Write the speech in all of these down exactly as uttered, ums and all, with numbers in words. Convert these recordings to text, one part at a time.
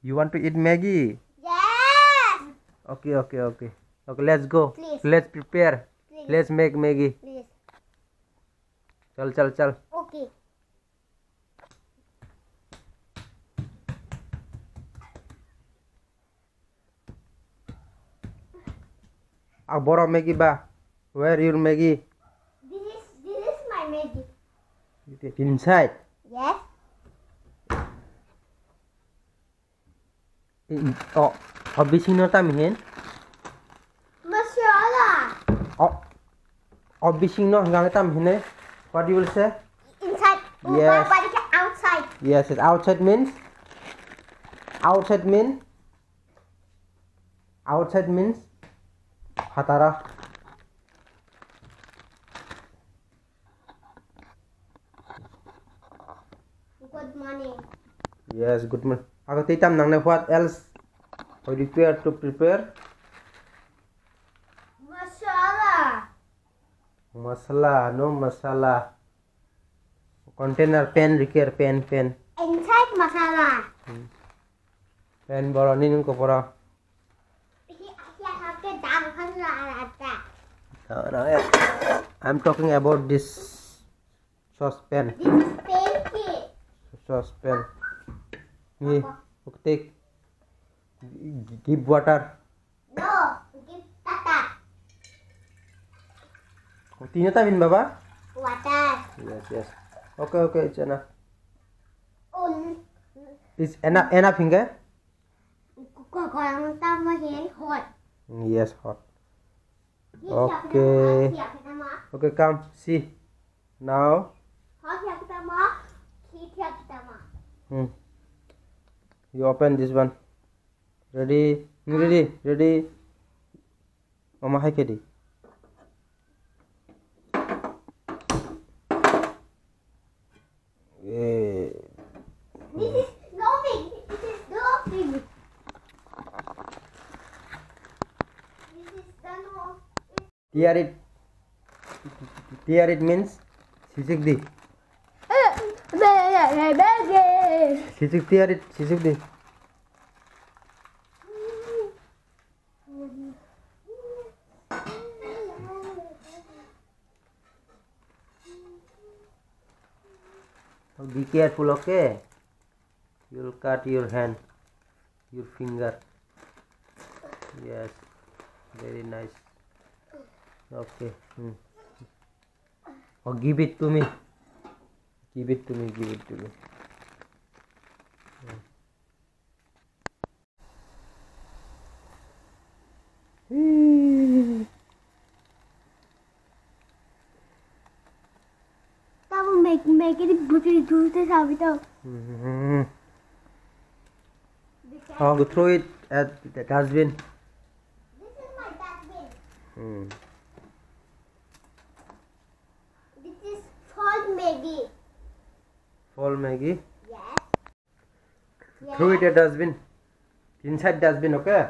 You want to eat Maggie? Yes. Okay, okay, okay. Okay, let's go. Please. Let's prepare. Please. Let's make Maggie. Please. Chal, chal, chal. Okay. Ah, borok Maggie ba? Where your Maggie? This is, this is my Maggie. Inside? Yes. In, oh, oh, bising no tam hin? Masala. Oh, oh, bising no hingga tam hin? What you will say? Inside. Yes. Outside. Yes, yes. Outside means? Outside mean? Outside means hatara. Good morning. Yes, good morning. Ako titam nang ne, what else? Are you required to prepare? Masala. Masala, no masala. Container, pan, required pan, pan. Inside masala. Hmm. Pan boro, nini ko boro. No, no, yeah. I'm talking about this saucepan. This is pan ki? Saucepan. Ni, okay, take. Give water. No, give tata. Tino ta bin baba? Water. Yes, yes. Okay, okay, it's enough. Un. It's enough, enough hinge? Ko-, ko-, korang tamo hin hot. Yes, hot. Hi siya kita ma, hi siya kita ma. Okay, come, see. Now. Hot siya kita ma, hi siya kita ma. Hmm. You open this one. Ready? Ready? Ready? Mama hai kedi. Eh. This is no pig. This is no pig. This is the no. Tear it. Tear it means sisik di. Sisik tear it, sisik di. Be careful, okay? You'll cut your hand, your finger. Yes, very nice. Okay. Hmm. Oh, give it to me. Give it to me, give it to me. Hmm. Tamo make, make it butri dute sabi to. Hmm. Oh, go throw it at the dustbin. This is my dustbin. Hmm. This is fall Maggie. Fall Maggie? Yes. Throw it at dustbin. Inside dustbin, okay?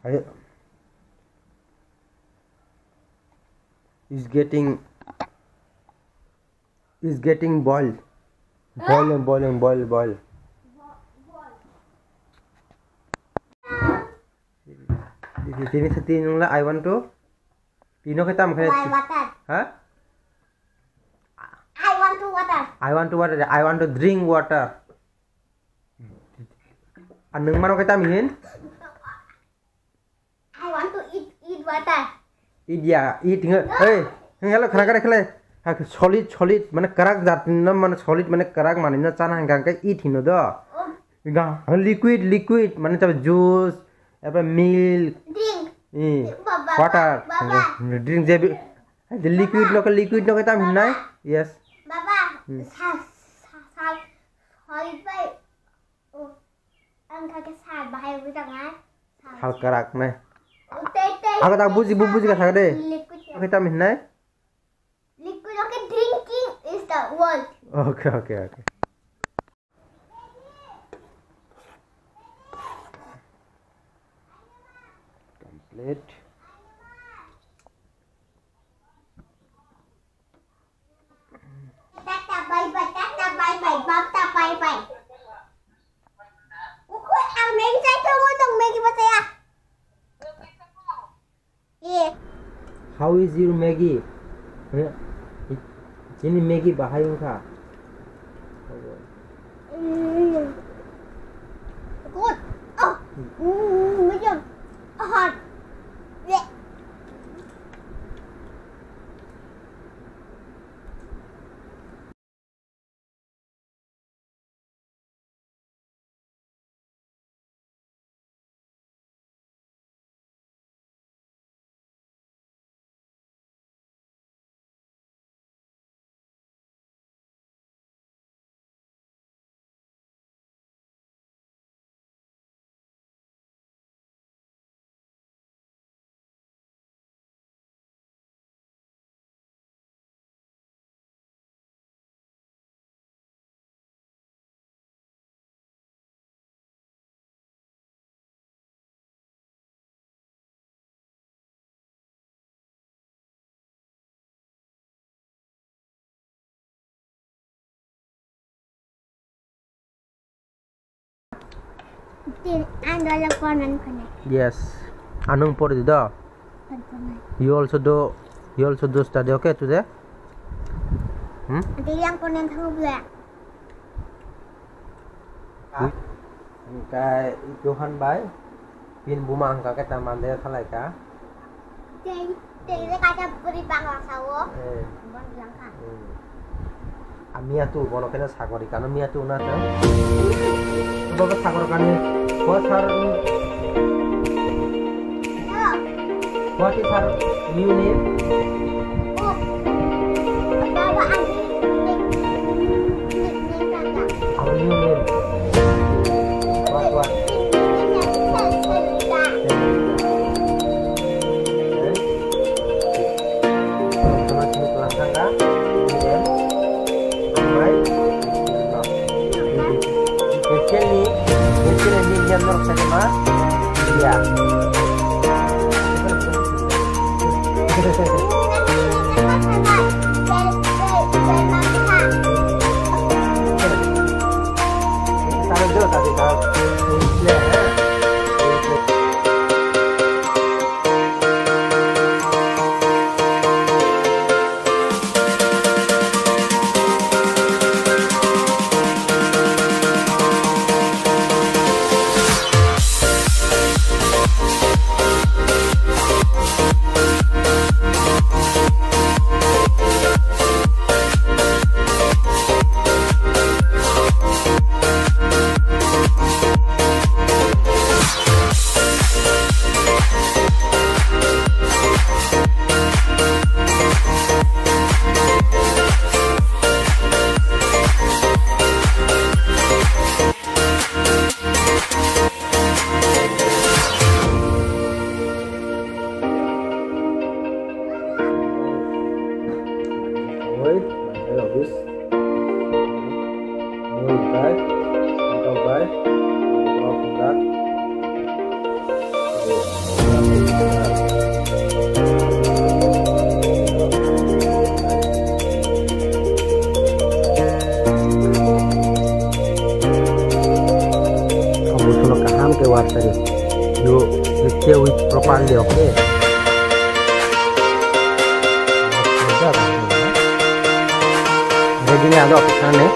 Ayo. Is getting, is getting boiled. Boiling, boiling, boil, boil. Tini, tini, tini, I want to. Tino khe tamo khe. Why water? Ha? I want to water. I want to water. I want to drink water. Ang nwng mano khe tamo hin? I want to eat, eat water. Eat ya, eat hingo. Hey, hello, khana kare khle. Ha, solid, solid, mane kwrak jat no, mane solid, mane kwrak manwi no chana hwnkha khe eat hino do. Oh. Hwnkha, liquid, liquid, mane ta juice, apa milk. Drink. Eh, ba-, ba-, water. Ba-, baba. Drink je bi-, je liquid no, liquid no khe tam hinnai? Yes. Baba, hmm. Sa-, sa-, sa-, solid bai, oh, ang kha khe sal bahai wi tang ai. Sal kwrak nai. Oh, tei, tei, ako ta tei, buji, bu-, buji ka sal, sakde. Liquid ya. Khe tam hinnai? Liquid, okay, drinking is the word. Okay, okay, okay. Complete. How is your Maggie? Chini Maggie bahai wngkha. Mm. Good. Oh. Mm, medium. Hot. Bleh. Tin, ang dala konan kone. Yes. Anung pori do. Konan. You also do, you also do study, okay, today? Hmm? Ati yang konan thangu bla. Hingkai Johan bai pin buma hingka khe ta mande thalai ka. Tei, tei le kaisa bwrwi bangla sao. Eh. Bon langkha. Hmm. A miya tu bono kena sagori kano miya tu na ta. Bobo sagori kani. What are, what is her new name? Oh. Baba, I need to take, take, take, take. Our new name. What, what? Oi, oi, office. Oi, bye. Bye, bye. Welcome back. Obo sono kaham ke war tari. You, you stay with properly, okay? Ready na, ano, okay, ne?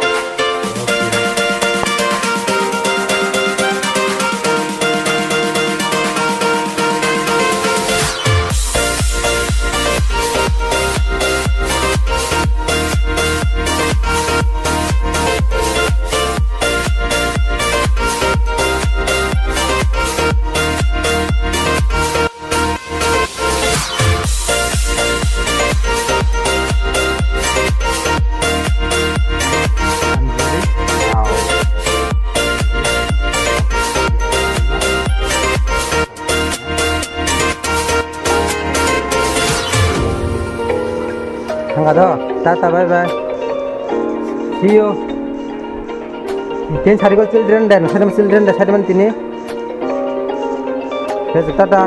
Thangkha do, tata, bye bye. See you. Tin sari ko children day, no, sadam children day, sadam tini. Tata.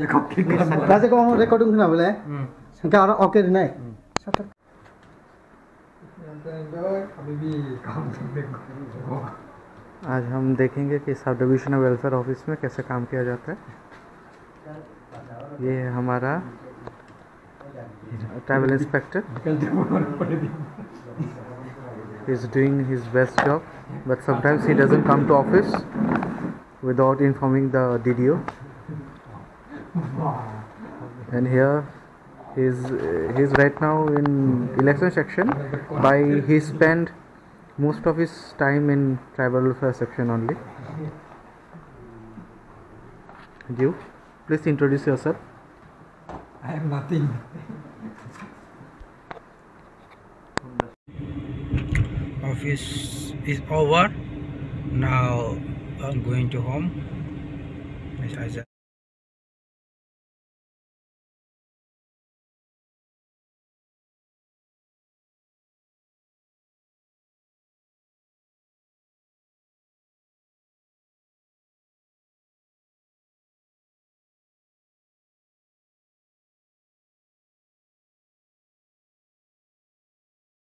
Raja ko recording khna bole. Sangka aro okay rinai. आज हम देखेंगे कि sub divisional welfare office में कैसे काम किया जाता है। ये है हमारा tribal inspector, he is doing his best job, but sometimes he doesn't come to office without informing the D D O. And here he is, uh, he is right now in election section. By he spent most of his time in tribal welfare section only. You, please introduce yourself. I am nothing. Office is over. Now I'm going to home. I, I